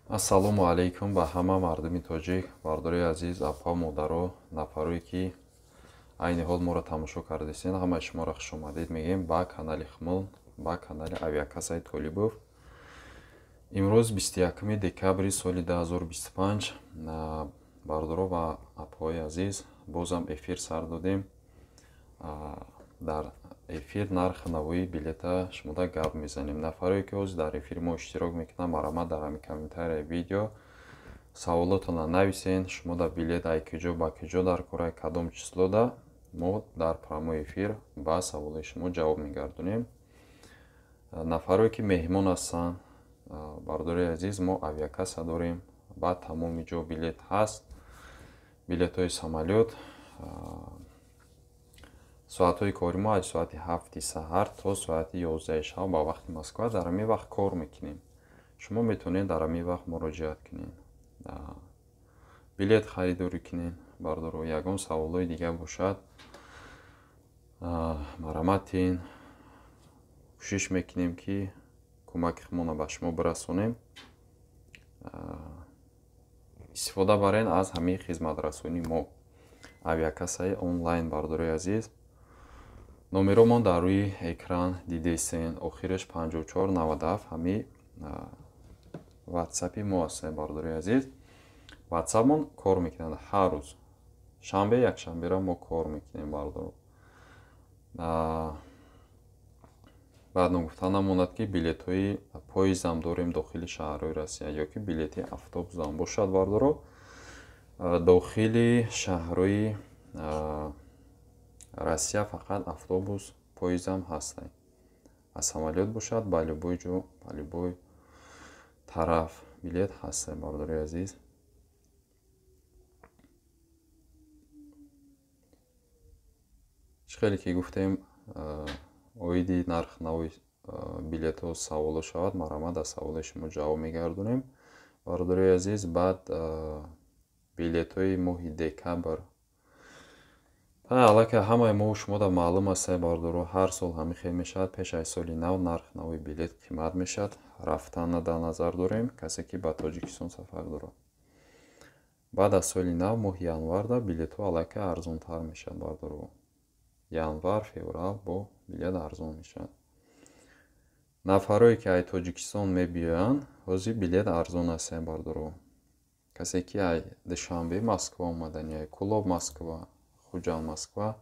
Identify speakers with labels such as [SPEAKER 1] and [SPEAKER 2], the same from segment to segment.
[SPEAKER 1] Ассалому алайкум ба ҳама мардуми тоҷик, бардори азиз, апа, модаро, нафарое ки айни ҳол моро тамошо кардесен, ҳамаи шуморо хушомадед мегӯем ба канали Хмыл, ба канали Авиакассаи Толибов. Имрӯз 21 декабри соли 2025, бардоро ва апаҳои азиз, бозам эфир сар додем. Дар эфир нархи навои билета шумода гап мезанем. Нафарое ки ҳозир дар эфири мо иштирок мекунанд, марҳамат, дар ҳамин комментарияи видео саволотонро нависен. Шумо дар билет ай куҷо ба куҷо дар кораи, кадом числода, мо дар прямой эфир ба саволои шумо ҷавоб мегардонем. Нафарое ки меҳмон ҳастанд, бардори азиз, мо авиакасса дорем, ба тамоми ҷо билет ҳаст, билетҳои самолёт. Соатҳои кори мо аз соати 7 саҳар то соати 11 шаб ба вақти Москва. Дар ҳамин вақт кор мекунем. Шумо метавонед дар ҳамин вақт муроҷиат кунед, билет харидорӣ кунед. Бардоро, ягон саволҳои дигар бошад, марҳаматин, кӯшиш мекунем ки кӯмаки худмонро ба шумо бирасонем. Истифода барен аз ҳамин хизматрасонии мо, авиакассаи онлайн. Бардорои азиз, номеромон дар рӯи экран дидесен, охираш 5497, ҳамин ватсапи мо аст. Бардорои азиз, ватсапмон кор мекунад ҳар рӯз, шанбе, якшанберо мо кор мекунем. Бардоро, баъд ногуфта намонад, ки билетҳои поездам дорем дохили шаҳрҳои Россия ё ки билети автобусам бошад. Бардоро, дохили шаҳрҳои Россия фақат автобус, поездам ҳастанд. Аз самолёт бошад, ба любой ҷо, ба любой тараф билет ҳастанд. Бардори азиз, чӣ хеле ки гуфтем, оиди нарх нави билетҳо саволо шавад, марҳамат, аз саволои шумо ҷавоб мегардонем. Бардори азиз, баъд билетҳои моҳи декабр аллакай ҳамаи мо шумода маълум аст. Бардоро, ҳар сол ҳамин хел мешавад, пеш аз соли нав нарх нави билет қимат мешавад. Рафтанна дар назар дорем, касе ки ба Тоҷикистон сафар дорад. Баъд аз соли нав, моҳи январда, билетҳо аллакай арзонтар мешавад. Бардоро, январ, феврал бо билет арзон мешавад. Нафарое ки ай Тоҷикистон мебиёянд, ҳозир билет арзон аст. Бардоро, касе ки ай Душанбе Москва омадани, ай Кӯлоб Москва, Хуҷанд Москва,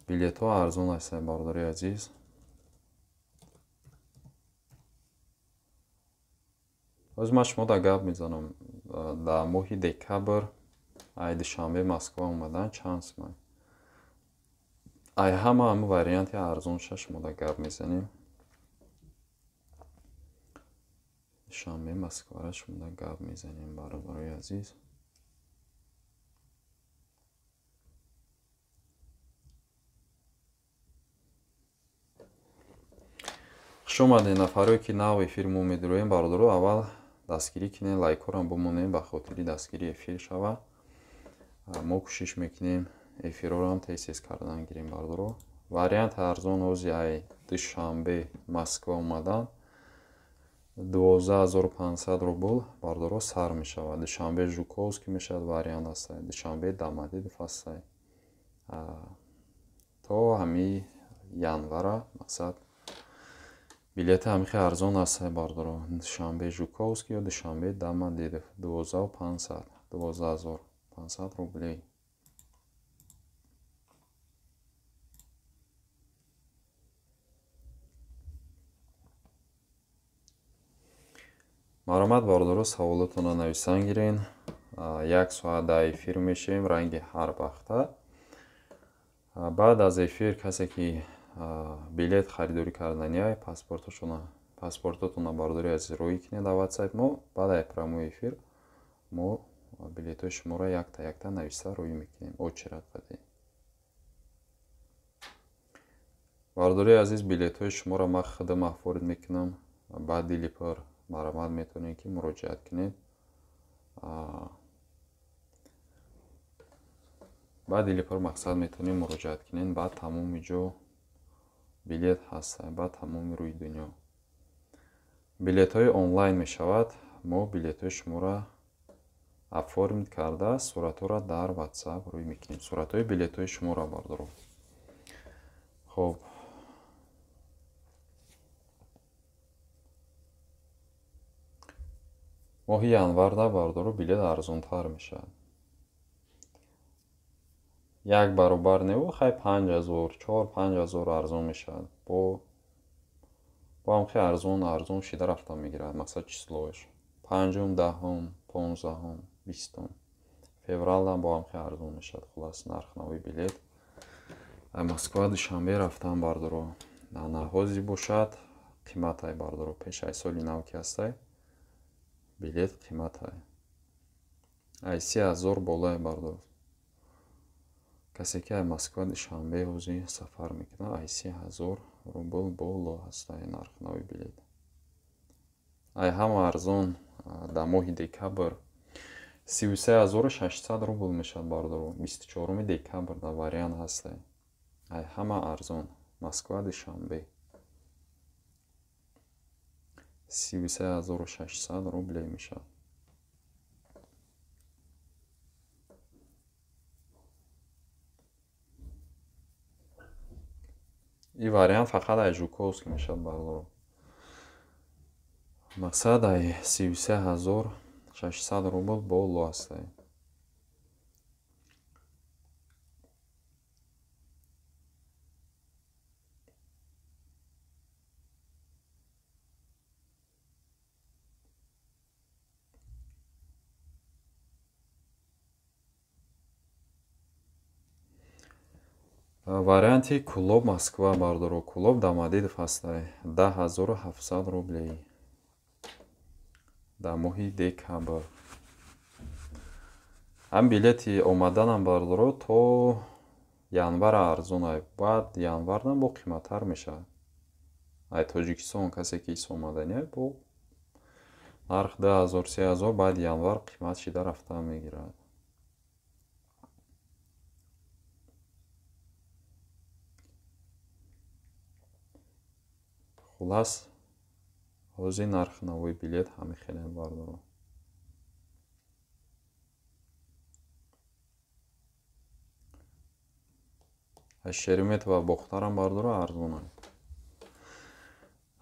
[SPEAKER 1] билетҳо арзон ҳастанд. Бардори азиз, ҳозир ман шумода гап мезанам, дар моҳи декабр ай Душанбе Москва омадан чанд сумай, ай ҳама ҳамин варианти арзонша шумода гап мезанем. Душанбе Москвара шумода гап мезанем. Бародарои азиз, хуш омадед. Нафарое ки нав эфири мо медуроем, бародаро, аввал дастгирӣ кунед, лайкҳоро бимонем, ба хотири дастгирии эфир шава. Мо кӯшиш мекунем эфирҳоро тез тез кардан гирем. Бардоро, варианти арзон ҳозир ай Душанбе Москва омадан 12 500 рубл, бардоро, сар мешавад. Душанбе Жуковский мешавад, вариант ҳастай, Душанбе Домодедово ҳастай. То ҳамин январа, мақсад, билети ҳамин хел арзон ҳастай. Бардоро, Душанбе Жуковский ё Душанбе Домодедово 12 500, 12 500 рублей. Марҳамат, бардоро, саволотонро нависан гирен. Як соат дар эфир мешавем, ранги ҳар вақта. Баъд аз эфир касе ки билет харидорӣ карданиай, паспортотонро, бардори азиз, роҳӣ кунед дар ватсапи мо. Баъд аз прямой эфир мо билетҳои шуморо якта якта нависта роҳӣ мекунем, очередь қадӣ. Бардори азиз, билетҳои шуморо ман худам оформить мекунам ба дили пур. Марҳамат, метавонед ки муроҷиат кунед ба дили пур. Мақсад, метавонед муроҷиат кунед, ба тамоми ҷо билет ҳаст, ба тамоми рӯи дунё. Билетҳои онлайн мешавад. Мо билетҳои шуморо оформить карда, суратҳоро дар WhatsApp рӯй мекунем. Суратҳои билетҳои шуморо, бардоро. Хоб, моҳи январда, бардоро, билет арзонтар мешавад. Як баробар неву, хай, 5000, 4-5 ҳазор арзон мешавад. Бо ҳам хе арзон арзон шида рафта мегирад. Мақсад, числоаш 5-ум, 10-ум, 15-ум, 20-ум февралам бо ҳам хе арзон мешавад. Хулас, нархнавои билет Москва Душанбе рафтан, бардоро, наҳози бошад, қиматай, бардоро. Пеш ай соли нав ки ҳастай, билет қиматай, ай 30 000 болае, бардоро. Касе ки ай Москва Душанбе ҳозир сафар мекунад, ай 30 000 рубл боло ҳастай нархнави билет. Ай ҳама арзон дар моҳи декабр 33 600 рубл мешавад, бардоро. 24-уми декабр дар вариант ҳастай. Ай ҳама арзон Москва Душанбе 33 600 рубле мешавад. Ин вариант фақат ай Жуковский мешавад, бардоро. Мақсад, ай 33 600 рубл боло ҳастай. Варианти Кулоб Москва, бардоро, Кулоб Домодедово ҳастай, 10 700 рублей дар моҳи декабр. Ҳам билети омаданам, бардоро, то январа арзонай, баъд январнам бо қиматтар мешавад. Ай Тоҷикистон касе ки ис омаданиай, бо нарх 2000, 3000, баъди январ қимат шида рафта мегирад. Хулас, ҳозир нархнавои билет ҳамин хеле, бардоро. Аз Шереметьево Бохтарам, бардоро, арзонай,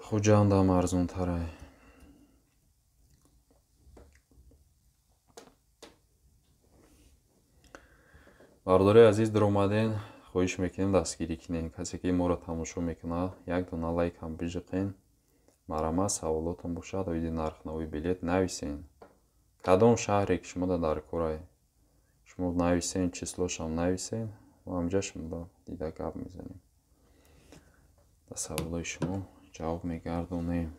[SPEAKER 1] Хуҷандам арзонтарай. Бардори азиз, дуромаден, хоҳиш мекунем, дастгирӣ кунем. Касе ки моро тамошо мекунад, як дона лайкам биҷиқен. Марама, саволотон бошад оиди нархнавои билет, нависен. Кадом шаҳре ки шумо дар корай, шумо нависен, числошам нависен, мо ҳамҷа шумода дида гап мезанем, ба саволои шумо ҷавоб мегардонем.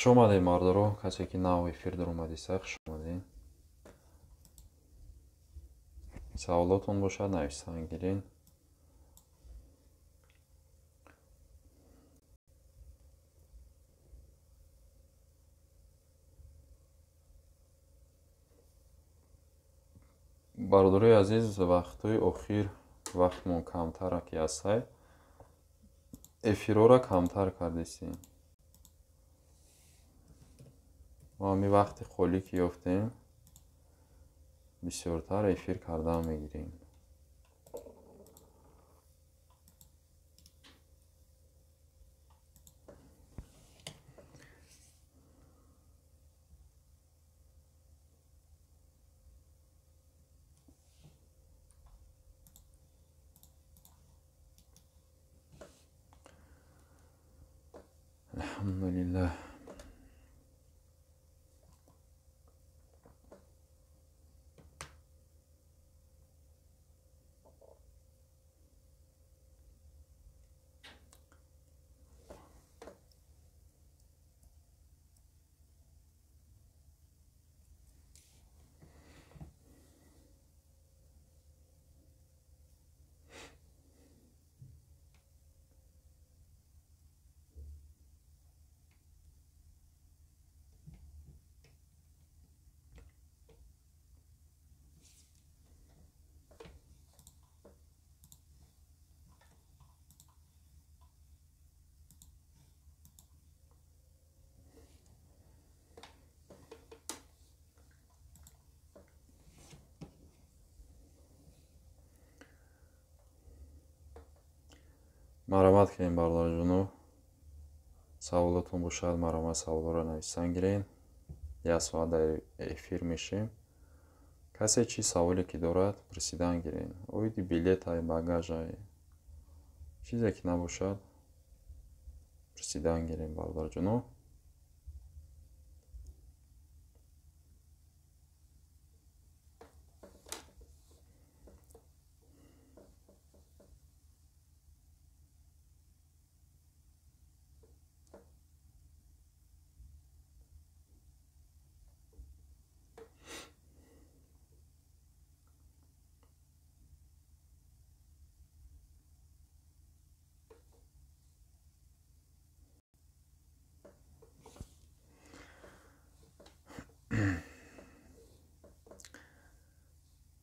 [SPEAKER 1] Хуш омадед, мардоро. Касе ки нав эфир даромадиса, хуш омадед. Саволотон бошад, нависан гирен. Бародарои азиз, вақтҳои охир вақтмон камтара ки ҳастай, эфирҳоро камтар кардесем. Мо ҳамин вақти холӣ ки ёфтем, бисёртар эфир кардан мегирем. Алҳамдулиллаҳ. Марҳамат кунем, бародарҷоно, саволотон бошад, марҳамат саволҳоро нависан гирен. Як соат дар эфир мешем. Касе чӣ саволе ки дорад, пурсидан гирен. Оиди билетай, багажай, чизе ки набошад, пурсидан гирен, бародарҷоно.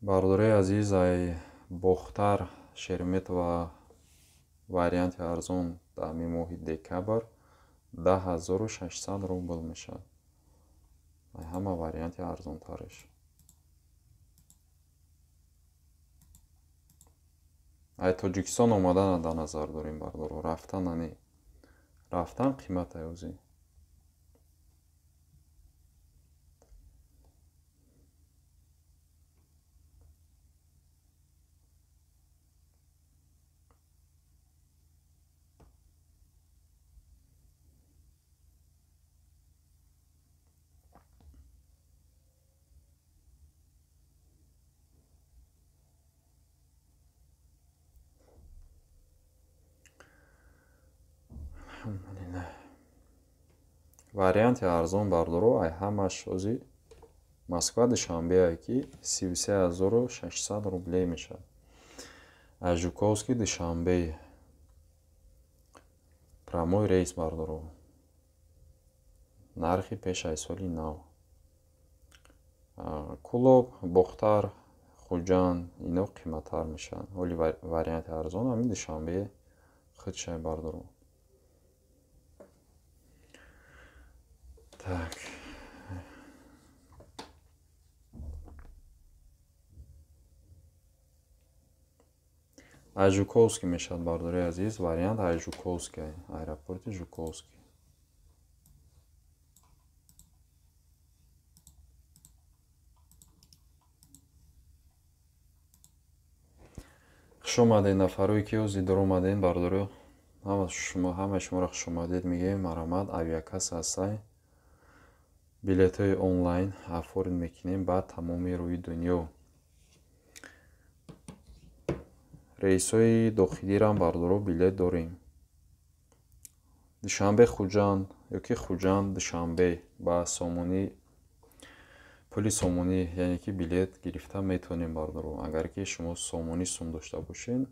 [SPEAKER 1] Бародарои азиз, ай Бохтар Шереметьево варианти арзон дар ҳамин моҳи декабр 10600 рубл мешавад. Ай ҳама варианти арзонтараш. Ай Тоҷикистон омадана дар назар дорем, бародаро, рафтана не. Рафтан қиматай ӯзи. Варианти арзон, бардоро, ай ҳамаш ози Москва Душанбе ки 33600 рублей мешавад. Аз Жуковский Душанбе прямой рейс, бардоро. Нархи пеш аз соли нав. Кулоб, Бохтар, Хуҷанд ино қиматтар мешаванд. Ҳоли варианти арзон ҳамин Душанбе худшай, бардоро. Так. Аз Жуковский мешавад, бардори азиз, вариант аз Жуковский, аэропорти Жуковский. Хуш омадед, нафарое ки ҳозир даромадед, бардоро, ҳамаи шуморо хуш омадед мегӯем. Марҳамат, авиакасса ҳастай. Билетҳои онлайн оформ мекунем ба тамоми рӯи дунё. Рейсҳои дохилирам, бардоро, билет дорем. Душанбе Хуҷанд ёки Хуҷанд Душанбе ба сомонӣ, пули сомонӣ, яъне ки билет гирифта метавонем, бардоро, агар ки шумо сомонӣ сум дошта бошед.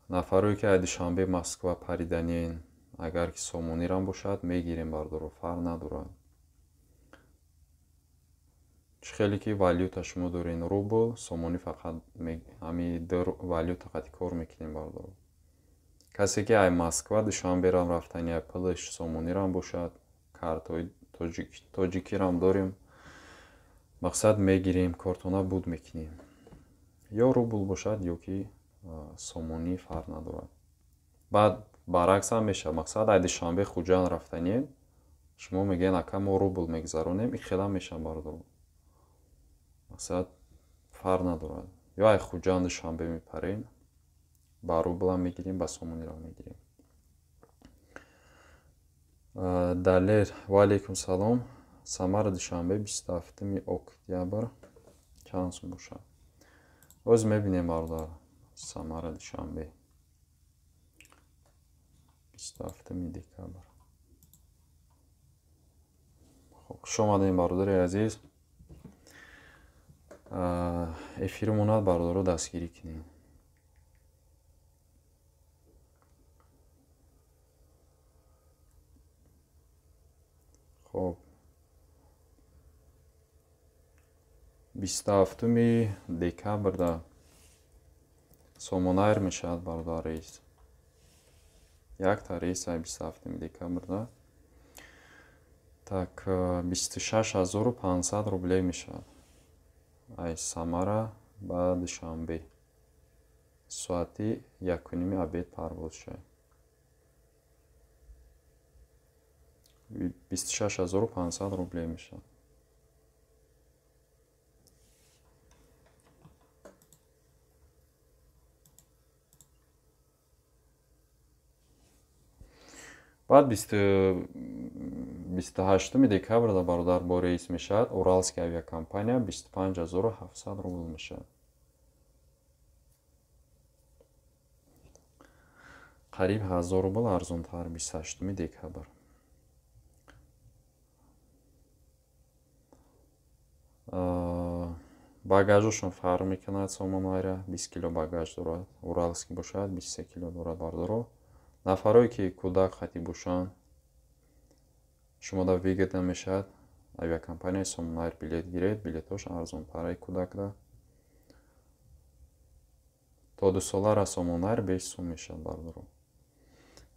[SPEAKER 1] Нафарое ки аз Душанбе Москва париданен, агар ки сомонирам бошад, мегирем, бардоро, фарқ надорад. Чӣ хеле ки валюта шумо дорен, рубл, сомонӣ, фақат ҳамин ду валюта қати кор мекунем, бардоро. Касе ки ай Москва Душанберам рафтани, ай пулаш сомонирам бошад, картҳои тоҷикирам дорем, мақсад мегирем, кортона буд мекунем. Ё рубл бошад, ё ки сомонӣ, фарқ надорад. Баъд баръакс ҳам мешавад. Мақсад ай Душанбе Хуҷанд рафтанием, шумо мегӯед, ака, мо рубл мегузаронем, ин хелам мешавад, бардоро. Мақсад фарқ надорад. Ё ай Хуҷанд Душанбе мепарем, ба рублам мегирем, ба сомонирам мегирем. Далер, ва алейкум салом. Самара Душанбе 27 октябр чанд сум бошад? Боз мебинем, бародар. Самара Душанбе 27 декабр. Хуб, хуш омадем, бародари азиз. Эфиримонад, бародаро, дастгирӣ кунем. Хуб, 27 декабрда Сомонайр мешавад, бародар, рейс. Якта рейс ай 27 декабрда. Так, 26 500 рублей мешавад. Ай Самара ба Душанбе. Соати 1:30 обед парвоз шавад. 26 500 рублей мешавад. Баъд 28 декабрда, бародар, бо рейс мешавад Уральская авиакомпания, 25 700 рубл мешавад. Қариб 1000 рубл арзонтар 28 декабр. Багажошон фарқ мекунад. Сомонайра 20 кило багаж дорад, Уральский бошад 23 кило дорад, бардоро. Нафарое ки кӯдак хатӣ бошанд, шумода выгодно мешавад авиакомпанияи Сомонайр билет гиред, билетҳош арзонтараи кӯдакда. То 2 солара Сомонайр 5 сум мешавад, бардоро.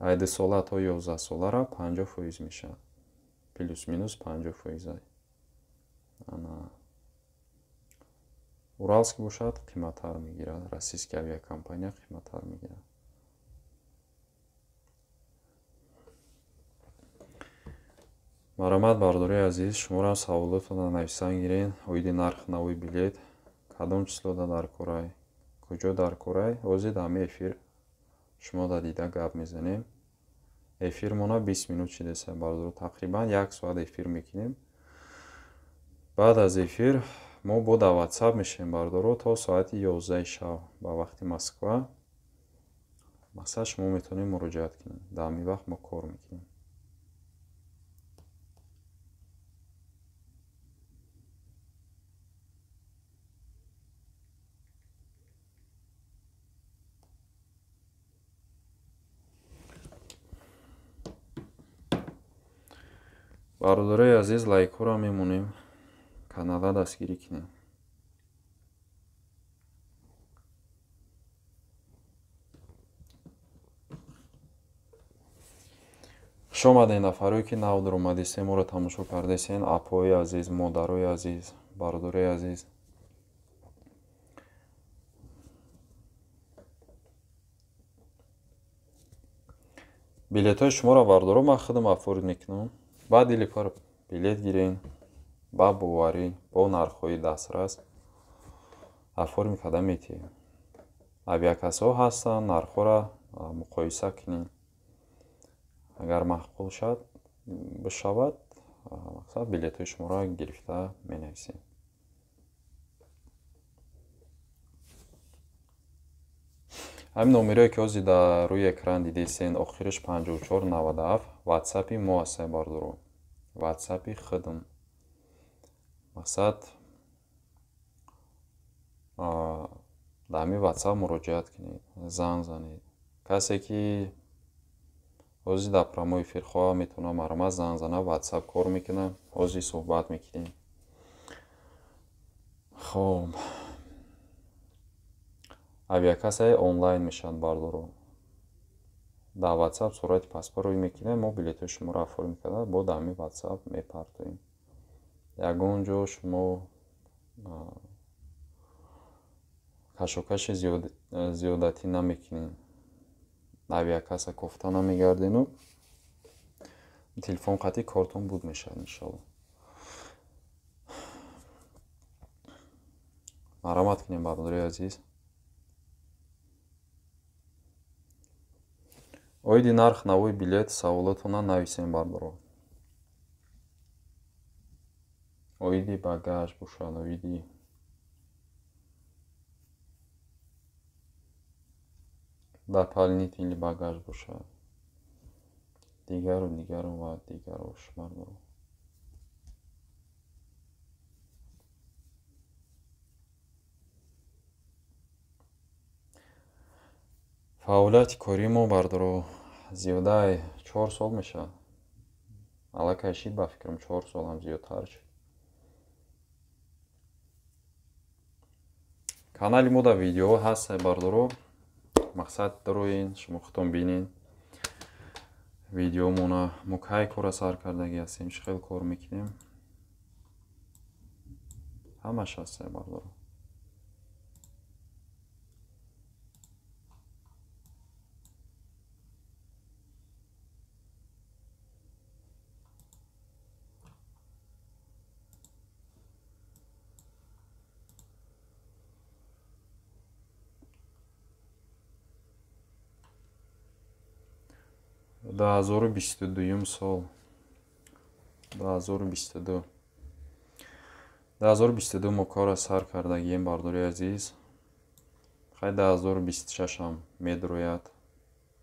[SPEAKER 1] Ай 2 сола то 11 солара 50% мешавад, плюс минус 50%. Ана Уральский бошад, қиматтар мегирад, российский авиакомпания қиматтар мегирад. Марҳамат, бардории азиз, шуморо саволотонро нависан гирен оиди нархи нави билет, кадом числода дар корай, куҷо дар корай. Ҳозир дар ҳамин эфир шумо да дида гап мезанем. Эфирмона 20 минут шидеса, бардоро, тақрибан як соат эфир мекунем. Баъд аз эфир мо бо дар Ватсап мешавем, бардоро, то соати 11 шаб ба вақти Москва. Мақсад, шумо метавонед муроҷиат кунед, дар ҳамин вақт мо кор мекунем. Бародарои азиз, лайкҳоро мемонем, канала дастгирӣ кунем. Хуш омадед, нафарое ки нав даромадисен, моро тамошо кардесен, апои азиз, модарои азиз, бародарои азиз. Билетҳои шуморо, бардоро, ман худам оформить мекунам. Баъд дили пар билет гирен, ба боварӣ, бо нархҳои дастрас оформить карда метиҳем. Авиакассаҳо ҳастанд, нархҳоро муқоиса кунем. Агар маъқул бишавад, мақсад, билетҳои шуморо гирифта менависем. Ҳамин номерое ки ҳозир дар рӯи экран дидесен, охириш 5497, Ватсапи мо ҳастае, бардоро, Ватсапи худам. Мақсад, дар ҳамин Ватсап муроҷиат кунед, занг занед. Касе ки ҳозир дар прямой эфир хоҳад, метавонад марҳамат занг зана, Ватсап кор мекунад, ҳозир суҳбат мекунем. Хоб, авиакассаи онлайн мешавад, бардоро. Дар Ватсап сурати паспорт рӯй мекунем, мо билетҳои шуморо оформить карда, бо дар ҳамин Ватсап мепартоем. Ягон ҷо шумо кашокаши зиёдатӣ намекунед, авиакасса кофта намегардену телефон қатъи кортон буд мешавад, иншоалло. Марҳамат кунем, бародарои азиз. Оиди нарх навои билет саволотона нависем, бардаро. Оиди багаж бошад, оиди дополнительный багаж бошад, дигару дигару ва дигарош, бардаро. Фаъолияти кории мо, бардаро, зиёдаи 4 сол мешавад. Аллакай шид, ба фикрам, 4 солам зиёдтар шуд. Канали мо дар видеоҳо ҳаст, бардаро. Мақсад дароен, шумо худтон бинен видеомона. Мо кай кора сар кардагӣ ҳастем, чӣ хел кор мекунем, ҳамаш ҳаст, бардаро. Ду ҳазору бисту дуюм сол, 2022, 2022 мо корро сар кардагием, бардори азиз. Хай, 2026ам медрояд,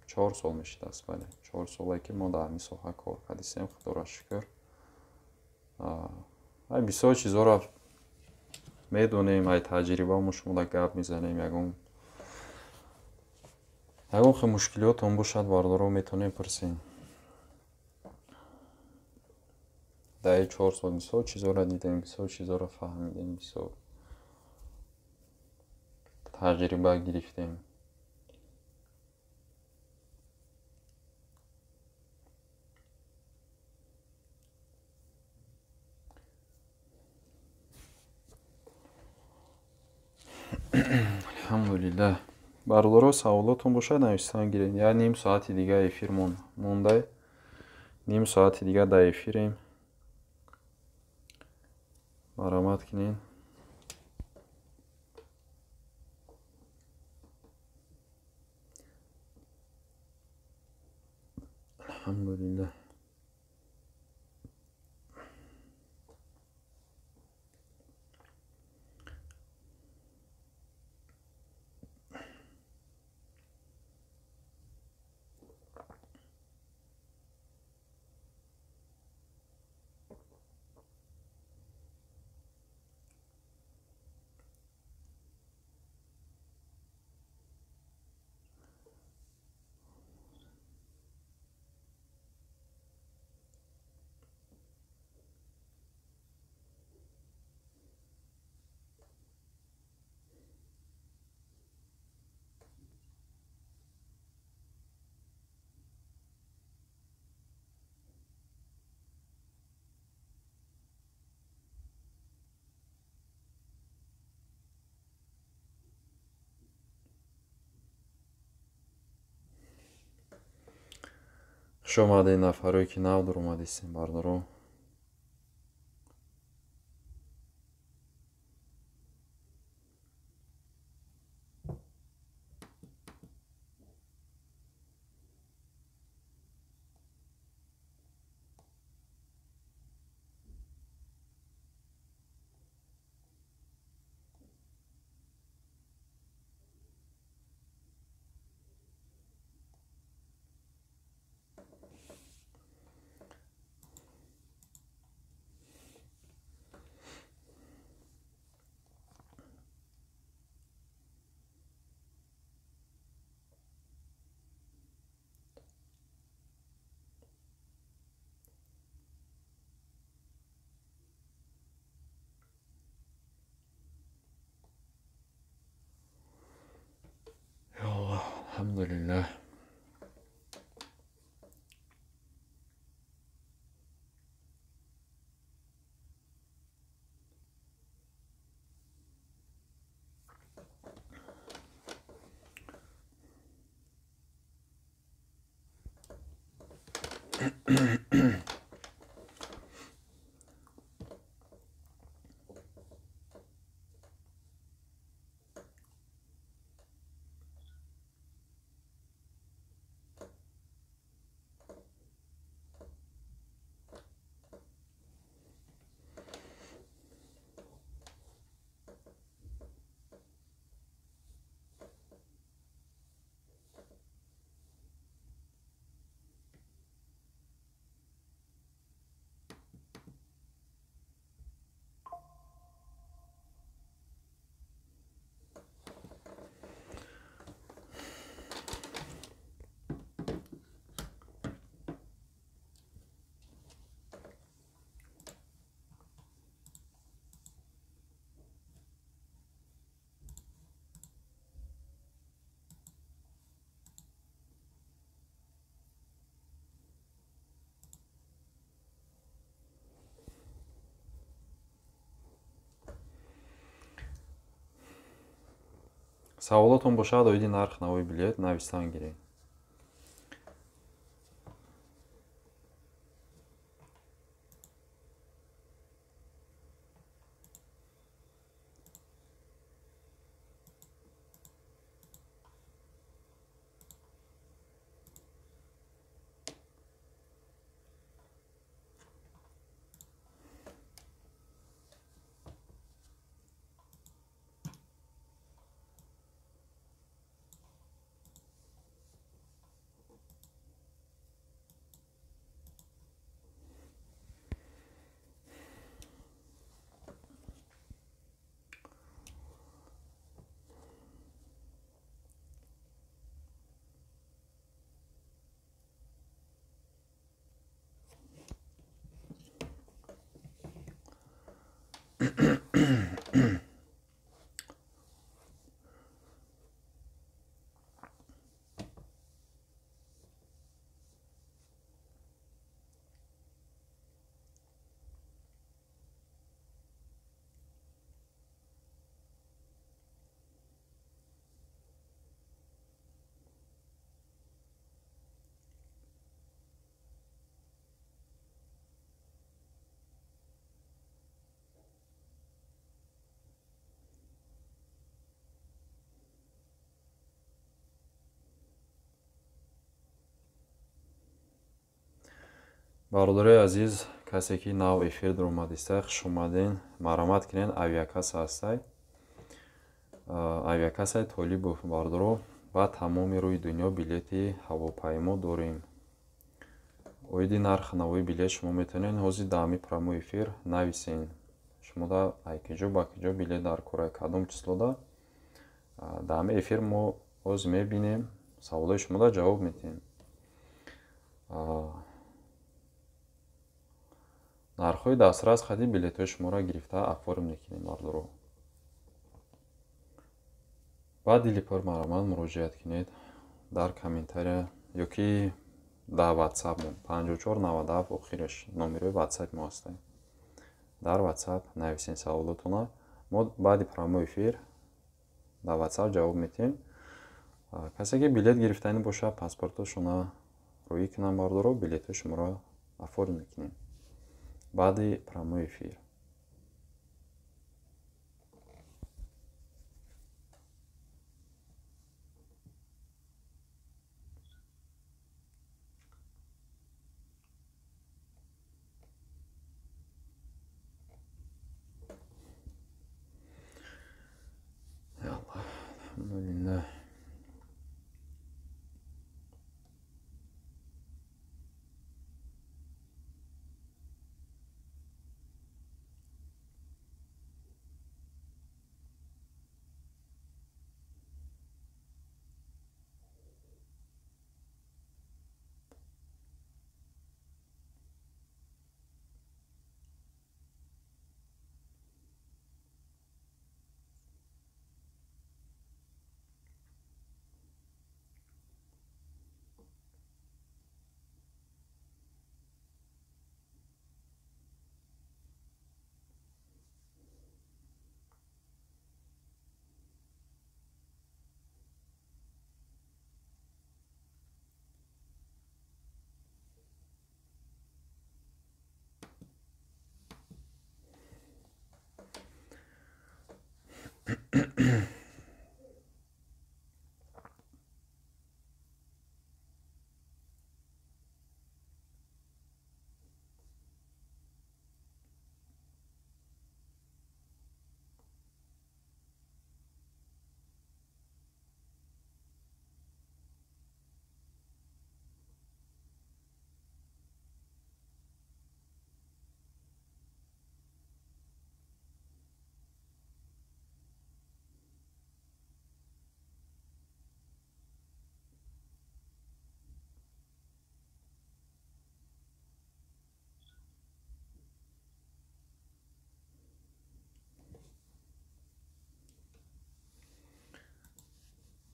[SPEAKER 1] 4 сол мешидааст. Бале, 4 соле ки мо дар ҳамин соҳа кор кардисем, худоро шукр. Ай бисёр чизҳоро медонем, ай таҷрибамо шумо да гап мезанем. Ягон хел мушкилиётон бошад, бардоро, метавонем пурсем. Дар ин 4 сол бисёр чизҳоро дидем, бисёр чизҳоро фаҳмидем, бисёр таҷриба гирифтем. Алҳамдулиллаҳ. Бародаро, саволотон бошад, навиштан гиред. Як ним соати дига эфир мондай, ним соати дига дар эфирем, марҳамат кунед. Алҳамдулиллаҳ. Хуш омадед, нафарое ки нав дуромадистем, бардаро. Алҳамдулиллаҳ. Саволотон бошад оиди нарх навои билет навистан гиред. Бародарои азиз, касе ки нав эфир даромадиста, хуш омаден. Марҳамат кунед, авиакасса ҳастай. Авиакассаи Толибов, бародаро, ба тамоми рӯи дунё билети ҳавопаймо дорем. Оиди нархи навои билет шумо метавонед ҳозир дар ҳамин прямой эфир нависен. Шумо да ай киҷо ба киҷо билет дар кораи кадом числода дар ҳамин эфир мо ҳозир мебинем, саволои шумода ҷавоб медиҳем. Нархҳои дастрас хади билетҳои шуморо гирифта оформ мекунем, бародаро. Ба дили пур марҳамат муроҷиат кунед дар комментария ё ки дар WhatsApp мо 5497 охираш номерои WhatsApp мо ҳастад. Дар WhatsApp нависен саволотона, мо баъди прямой эфир дар WhatsApp ҷавоб медиҳем. Касе ки билет гирифтанӣ бошад, паспортошона рӯӣ кунанд, бародаро, билетҳои шуморо оформ мекунем баъди прямой эфир. Alhamdulillah.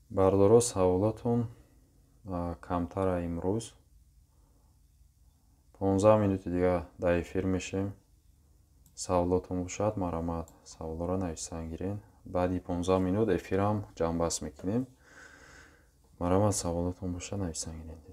[SPEAKER 1] Бародаро, саволотон камтара имрӯз. 15 минути дига дар эфир мешем. Саволотон бошад, марҳамат саволоро нависан гирен. Баъди 15 минут эфирам ҷамъбаст мекунем. Марҳамат, саволотон бошад, нависан гиред.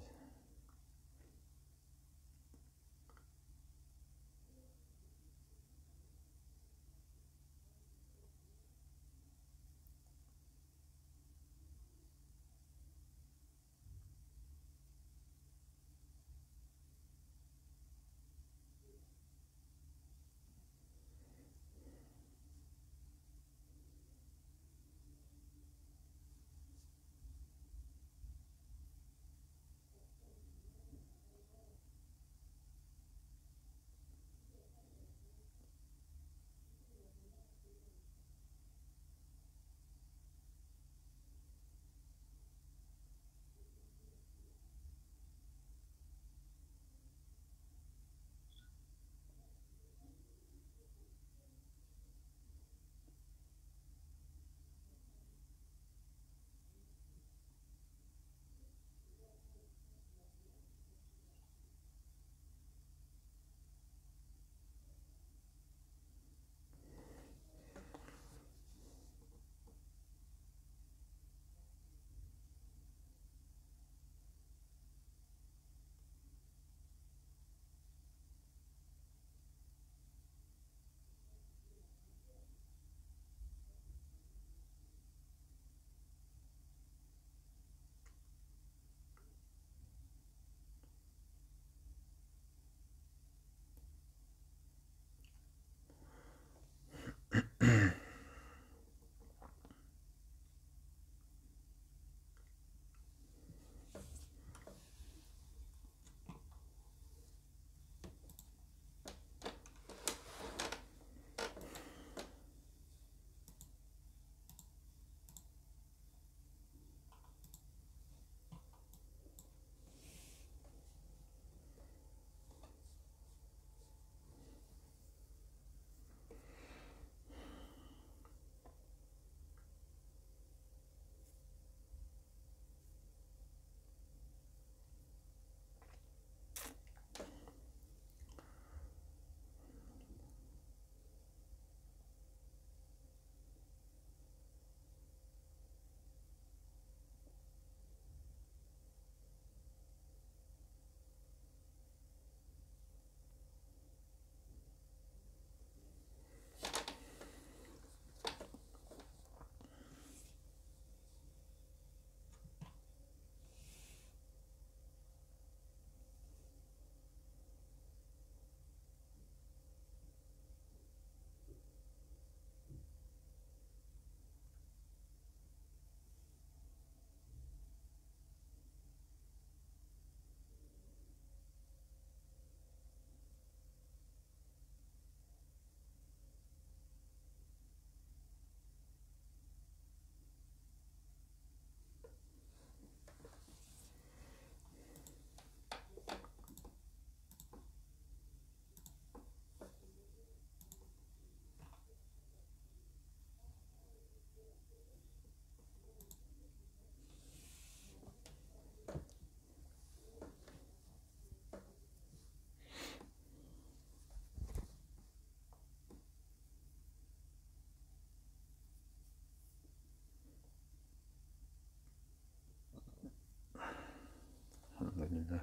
[SPEAKER 1] Alhamdulillah.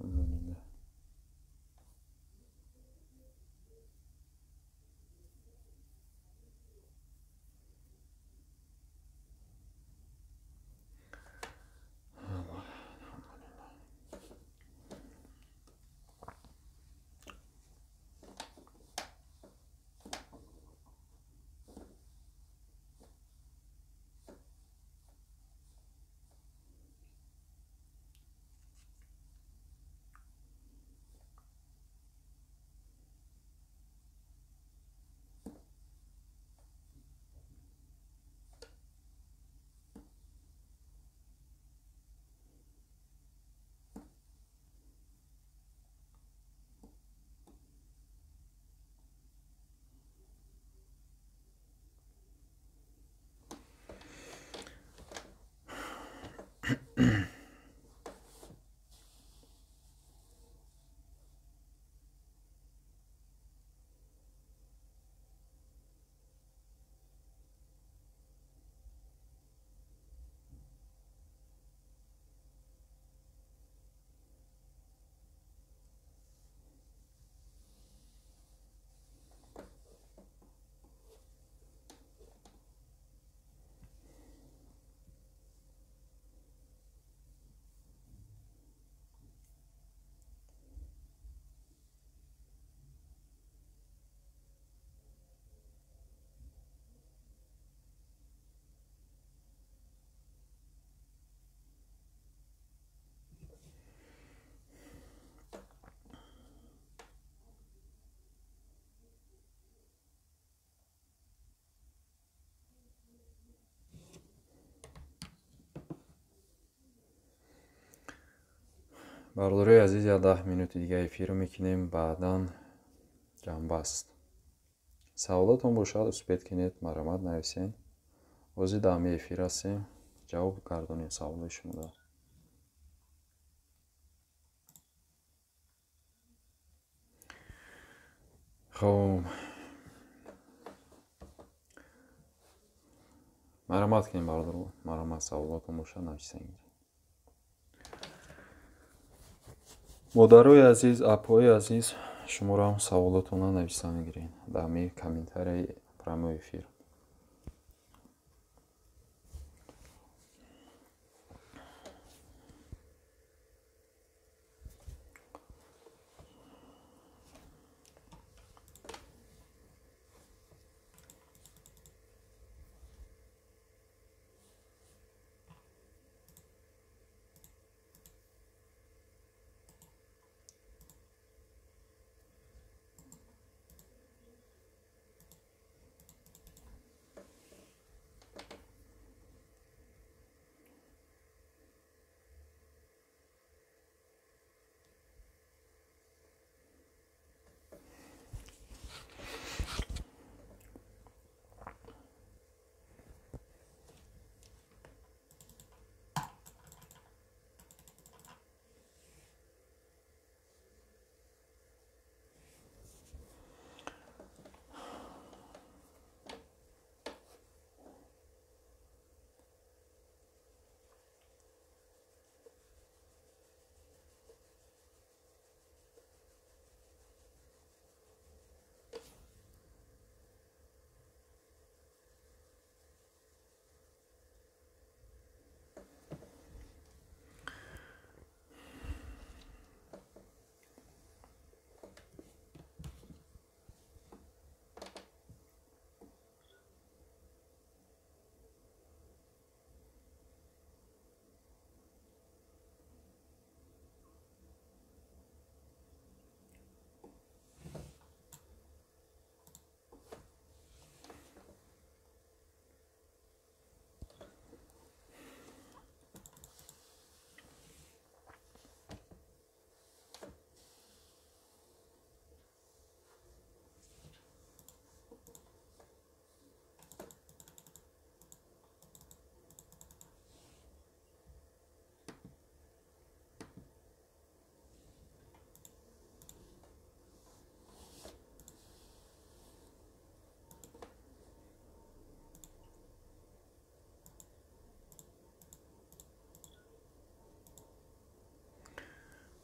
[SPEAKER 1] Alhamdulillah. Бародарои азиз, я 10 минути дига эфир мекунем, баъдан ҷамъбаст. Саволотон бошад, успеть кунед, марҳамат нависен. Ҳозир дар ҳамин эфир ҳастем, ҷавоб гардонем саволои шуморо. Хоб, марҳамат кунем бародаро, марҳамат, саволотон бошад нависен. Модарои азиз, апои азиз, шуморо ҳам саволотонро нависан гиред дар ҳамин комментарияи прямой эфир.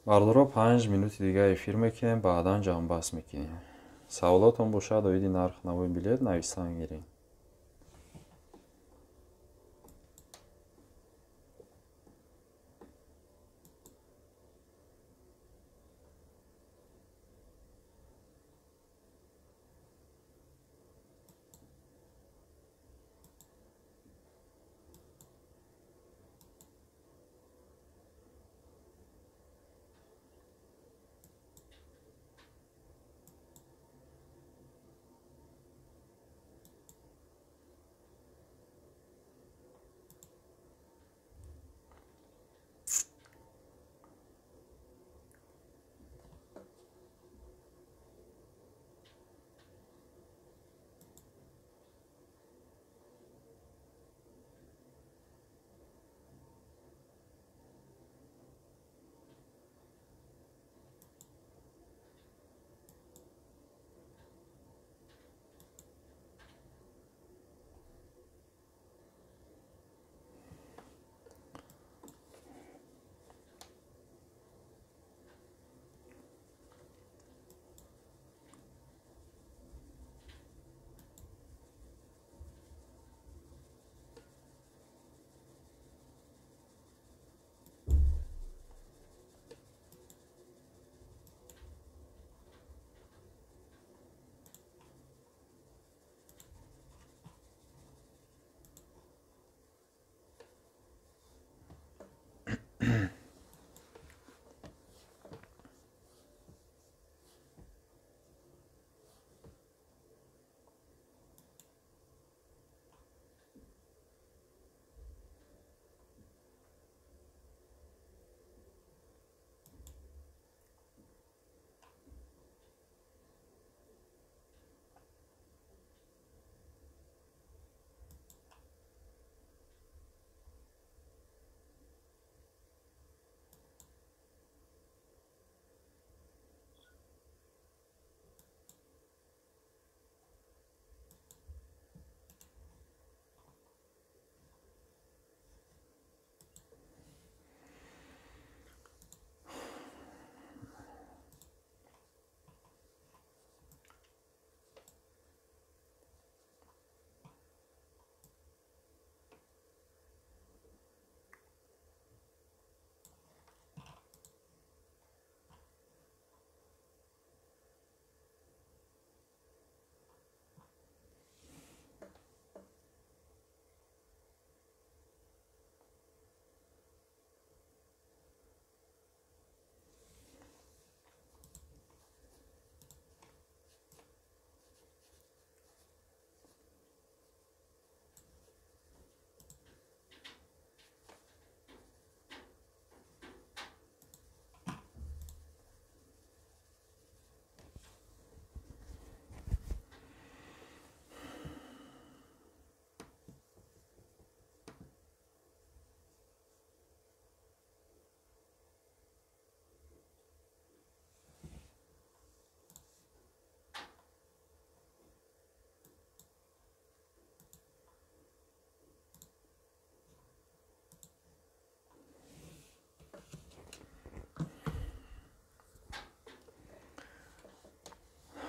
[SPEAKER 1] Бародаро, 5 минути дига эфир мекунем, баъдан ҷамъбаст мекунем. Саволотон бошад оиди нарх навои билет нависан гиред.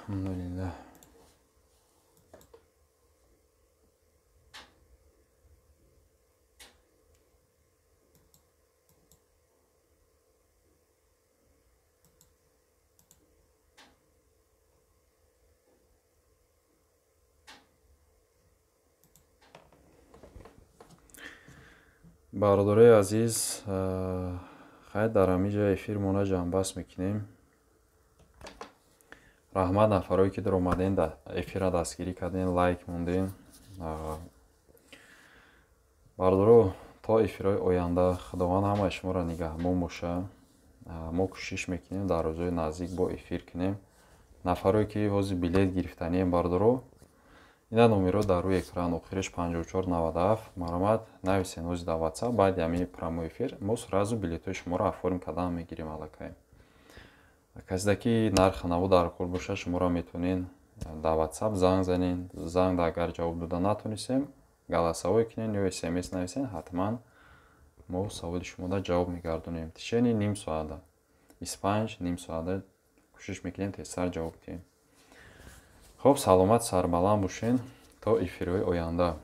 [SPEAKER 1] Алҳамдулиллаҳ. Бародарои азиз, хайр, дар ҳамин ҷо эфирмона ҷамъбаст мекунем. Раҳмат нафарое ки даромаден, эфирра дастгирӣ карден, лайк монден. Бародаро, то эфирҳои оянда Худованд ҳамаи шуморо нигаҳбон боша. Мо кӯшиш мекунем дар рӯзҳои наздик бо эфир кунем. Нафарое ки ҳозир билет гирифтанием, бародаро, ина номерҳо дар рӯи экран, охириш 5497, марҳамат, нависен ҳозир дар WhatsApp. Баъди ҳамин прямой эфир мо сразу билетҳои шуморо оформить кардан мегирем аллакай. Каседа ки нархи наво дар кор боша, шуморо метавонен дар WhatsApp занг занен. Занг агар ҷавоб дода натонистем, голосовой кунен ё смс нависен, ҳатман мо саволи шумода ҷавоб мегардонем. Течение ним соата, 25, ним соата кӯшиш мекунем тезтар ҷавоб диҳем. Хуб, саломат, сарбаланд бошен то эфирҳои оянда.